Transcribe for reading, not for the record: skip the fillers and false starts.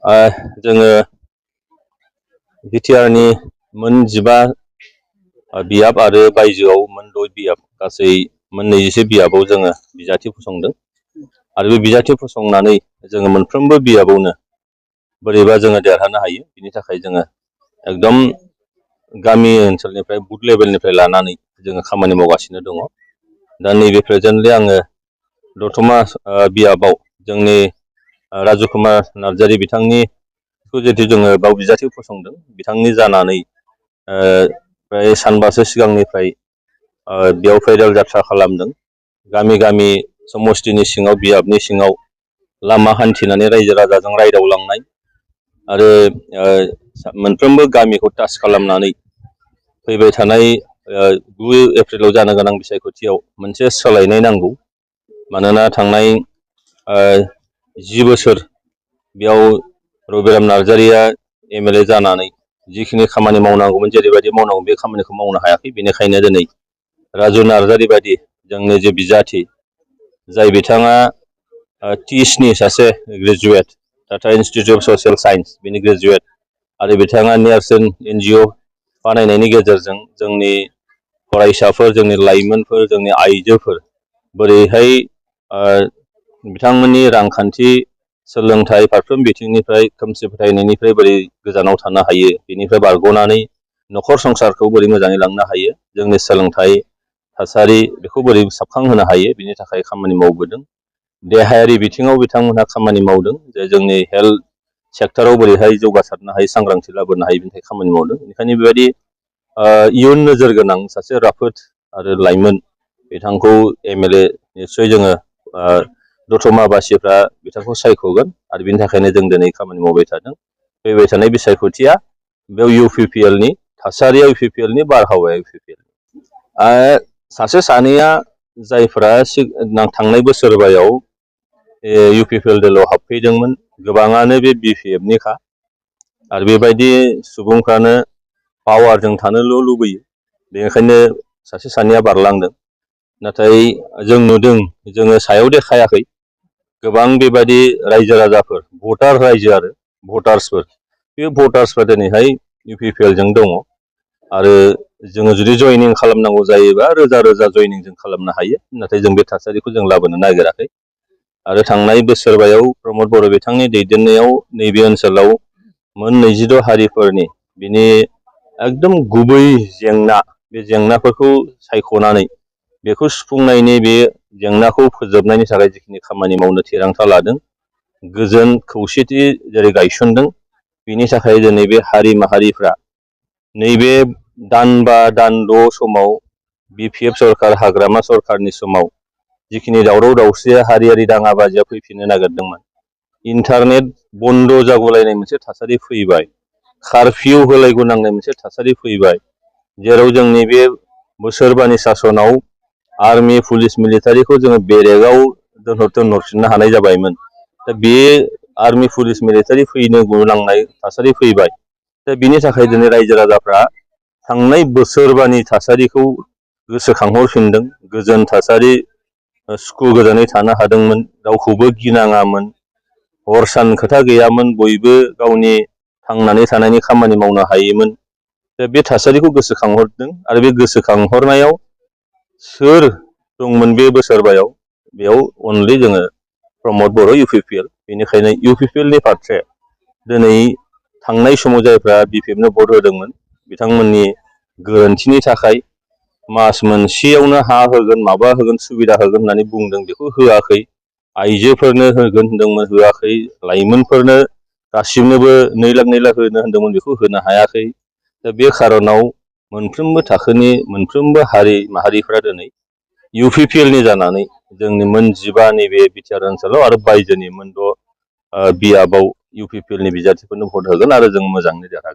जोङो बिटिआरनि मोन 15 बियाब आरो बायजोआव मोन 6 बियाब गासै मोन 21 बियाबाव जोङो बिजाथि फसंदों आरो बे बिजाथि फसंनानै जोङो मोनफ्रोमबो बियाबावनो बोरैबा जोङो देरहानो हायो बिनि थाखाय जोङो एकदम गामि ओनसोलनिफ्राय बुथ लेभेलनिफ्राय लानानै जोङो खामानि मावगासिनो दङ। दा नैबे प्रेजेन्टलि आङो दतमा बियाबाव जोंनि राजु कुमार नार्जारी बिथांनिखौ जिहेतु जोङो बाव बिजाथि फसंदों बिथांनि जानानै प्राय सानबासो सिगांनिफ्राय बेयाव फैरेल जात्रा खालामदों। गामि गामि समस्तिनि सिङाव बियाबनि सिङाव लामा हान्थिनानै रायजो राजाजों रायदावलांनाय आरो मोनफ्रोमबो गामिखौ टाच खालामनानै फैबाय थानाय 9 एप्रिलाव जानो गोनां बिसायख'थियाव मोनसे सोलायनाय नांगौ। मानोना थांनाय 10 बोसोर बेयाव रबिराम नार्जारीया एमएलए जानानै जिखिनि खामानि मावनांगौमोन जेरैबायदि मावनांगौ बे खामानिखौ मावनो हायाखै। बेनिखायनो दिनै राजु नार्जारी बायदि जोंनि जे बिजाथि जाय बिथाङा टिसनि सासे graduate Tata institute of social science बिनि ग्रेजुवेट आरो बिथाङा नेरसोन एनजिअ बानायनायनि गेजेरजों जोंनि फरायसाफोर जोंनि लाइमोनफोर जोंनि आइजोफोर बोरैहाय बिथांमोननि रांखान्थि सोलोंथाइ फारफ्रोम बिथिंनिफ्राय खोमसि फोथायनायनिफ्राय बोरै गोजानाव थानो हायो बेनिफ्राय बारग'नानै न'खर संसारखौ बोरै मोजाङै लांनो हायो जोंनि सोलोंथाइ थासारि बेखौ बोरै साबखांहोनो हायो बिनि थाखाय खामानि मावबोदों। देहायारि बिथिङाव बिथांमोनहा खामानि मावदों जे जोंनि हेल्थ सेक्टराव बोरैहाय जौगासारनो हायो सांग्रांथि लाबोनो हायो बेनि थाखाय खामानि मावदों। बेनिखायनो बेबायदि इयुन नोजोर गोनां सासे राफोद आरो लाइमोन बिथांखौ एमएलए निस्सय जोङो दतमाबासिफ्रा बिथांखौ सायख'गोन आरो बिनि थाखायनो जों दिनै खामानि मावबाय थादों। फैबाय थानाय बिसायख'थिया बेयाव इउपिपिएलनि थासारिया इउपिपिएलनि बारहावाया इउपिपिएलनि सासे सानैया जायफ्रा थांनाय बोसोरबायाव इउपिपिएल दोलोआव हाबफैदोंमोन गोबाङानो बे बिपिएफनिखा आरो बेबायदि सुबुंफ्रानो पावारजों थानोल' लुबैयो। बेनिखायनो सासे सानैया बारलांदों। नाथाय जों नुदों जोङो सायाव देखायाखै गोबां बेबायदि रायजो राजाफोर भटार रायजो आरो भटार्सफोर बे भटार्सफ्रा दिनैहाय इउपिपिएलजों दङ आरो जोङो जुदि जयनिं खालामनांगौ जायोबा रोजा रोजा जयनिं जों खालामनो हायो। नाथाय जों बे थासारिखौ जों लाबोनो नागिराखै आरो थांनाय बोसोरबायाव प्रमद बर' बिथांनि दैदेननायाव नैबे ओनसोलाव मोन 26 हारिफोरनि बिनि एकदम गुबै जेंना बे जेंनाफोरखौ सायख'नानै बेखौ सुफुंनायनि बे जेंनाखौ फोजोबनायनि थाखाय जिखिनि खामानि मावनो थिरांथा लादों गोजोन खौसेथि जेरै गायसनदों बिनि थाखाय दिनै बे हारि माहारिफ्रा नैबे दानबा दान 6 समाव बिपिएफ सरखार हाग्रामा सरखारनि समाव जिखिनि दावराव दावसिया हारियारि दाङाबाजिया फैफिननो नागिरदोंमोन इन्टारनेट बन्द' जागुलायनाय मोनसे थासारि फैबाय कारफिउ होलायगोनांनाय मोनसे थासारि फैबाय जेराव जोंनि बे बोसोरबानि सासनाव आर्मि पुलिस मिलिटारिखौ जोङो बेरेगाव दोनहरफिननो हानाय जाबायमोन। दा बे आर्मि पुलिस मिलिटारि फैनो गोनांनाय थासारि फैबाय। दा बिनि थाखाय दिनै रायजो राजाफ्रा थांनाय बोसोरबानि थासारिखौ गोसोखांहरफिनदों। गोजोन थासारि सुखु गोजोनै थानो हादोंमोन रावखौबो गिनाङामोन हर सान खोथा गैयामोन बयबो गावनि थांनानै थानायनि खामानि मावनो हायोमोन। दा बे थासारिखौ गोसोखांहरदों आरो बे गोसोखांहरनायाव सोर दंमोन बे बोसोरबायाव बेयाव अनलि जोङो प्रमद बर' इउपिपिएल। बेनिखायनो इउपिपिएलनि फारसे दिनै थांनाय समाव जायफ्रा बिपिएफनो भट होदोंमोन बिथांमोननि गोरोन्थिनि थाखाय मास मोनसेयावनो हा होगोन माबा होगोन सुबिदा होगोन होननानै बुंदों बेखौ होआखै। आइजोफोरनो होगोन होनदोंमोन होआखै। लाइमोनफोरनो गासिबनोबो 2 लाख होनो होनदोंमोन बेखौ होनो हायाखै। दा बे खार'नाव मोनफ्रोमबो थाखोनि मोनफ्रोमबो हारि माहारिफ्रा दिनै इउपिपिएलनि जानानै जोंनि मोन 15 नैबे बिटिआर ओनसोलाव आरो बायजोनि मोन 6 बियाबाव इउपिपिएलनि बिजाथिफोरनो भट होगोन आरो जों मोजाङै देरहागोन।